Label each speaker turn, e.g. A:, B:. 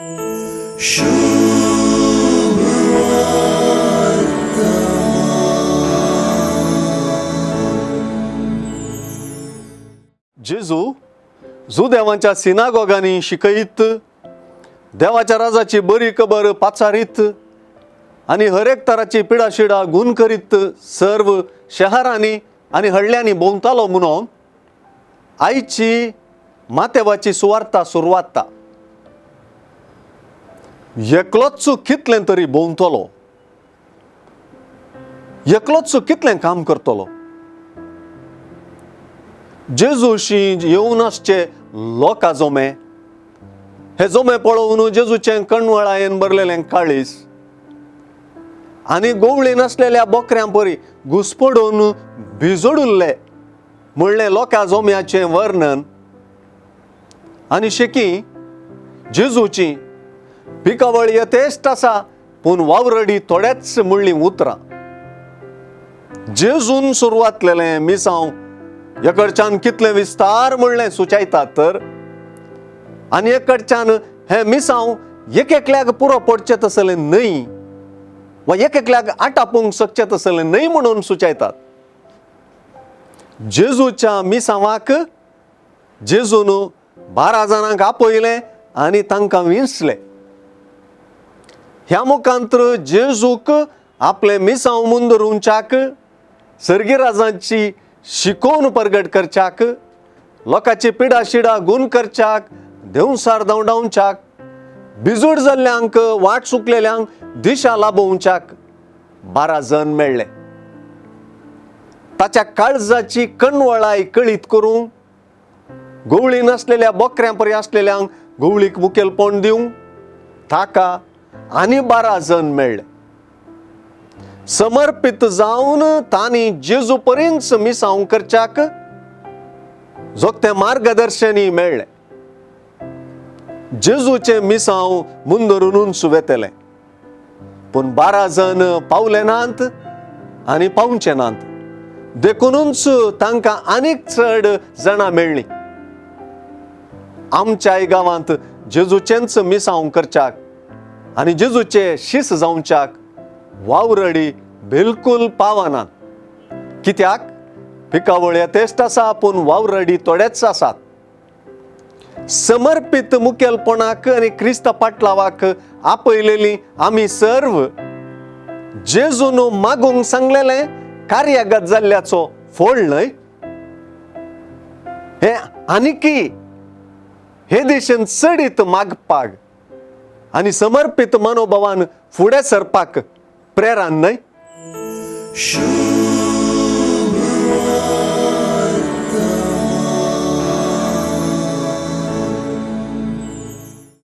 A: जेजू जुदेवांच्या सिनागोगांनी शिकयत, देवाच्या राजाची बरी खबर पाचारीत आनी हरेक तराची पिडाशिडा गुण करीत सर्व शहरांनी आनी हडल्यांनी भोंवतालो म्हणून आयची मातेवाची सुवार्ता सुरवाता. एकलोच कितलें तरी भोंवतलो, एकलोच कितलें काम करतलो. जेजूशी येवन आसचे लोका जोमे, हे जोमे पळोवन जेजूचें कणवळायेन भरलेलें काळीस आनी गोवळी नासलेल्या बोकऱ्यां परी घुसपडून भिजोडुल्ले म्हणलें लोका जोम्याचें वर्णन. आनी शेकी जेजूची पिकावळ यथेश्ट आसा पूण वावरडी थोडेच म्हणलीं उतरां. जेजून सुरवातलेलें मिसांव एकडच्यान कितलें विस्तार म्हणलें सुचायतात तर, आनी एकडच्यान हें मिसांव एक एकल्याक पुरो पडचें तसलें न्हय वा एक एकल्याक आटापूंक शकचें तसलें न्हय म्हणून सुचायतात. जेजूच्या मिसांवाक जेजून 12 जाणांक आपयलें आनी तांकां विंचलें. ह्या मुखांत्र जेजूक आपलें मिसांव मुंदरुंच्याक, सर्गीराजांची शिकोवन परगट करच्याक, लोकांची पिडा शिडा गुण करच्याक, देंवसार धांवडावच्याक, बिजूड जाल्ल्यांक वाट चुकलेल्यांक दिशा लाभोवच्याक 12 जण मेळ्ळे. ताच्या काळजाची कणवळाय कळीत करूंक, गवळी नासलेल्या बोकऱ्यां परी आसलेल्यांक गवळीक मुखेलपण दिवंक ताका आनी 12 जण मेळ्ळे. समर्पित जावन तांणी जेजू परींच मिसांव करच्याक जोगतें मार्गदर्शनय मेळ्ळें. जेजूचें मिसांव मुंदरुनूच वेतलें, पूण 12 जण पावले नात आनी पावचे नात, देखुनूच तांकां आनीक चड जाणां मेळ्ळीं. आमच्याय गांवांत जेजूचेंच मिसांव करच्याक आनी जेजूचे शीस जावच्याक वावरडी बिलकुल पावनात. कित्याक पिकावळ यथेश्ट आसा पूण वावरडी थोडेच आसात. समर्पित मुखेलपणाक आनी क्रिस्त पाटलावाक आपयलेली आमी सर्व जेजून मागूंक सांगलेलें कार्यागत जाल्ल्याचो फोळ न्हय. हे आनीकी हे दिशेन चडीत मागपाक आनी समर्पित मनोभावान फुडें सरपाक प्रेरण न्हय.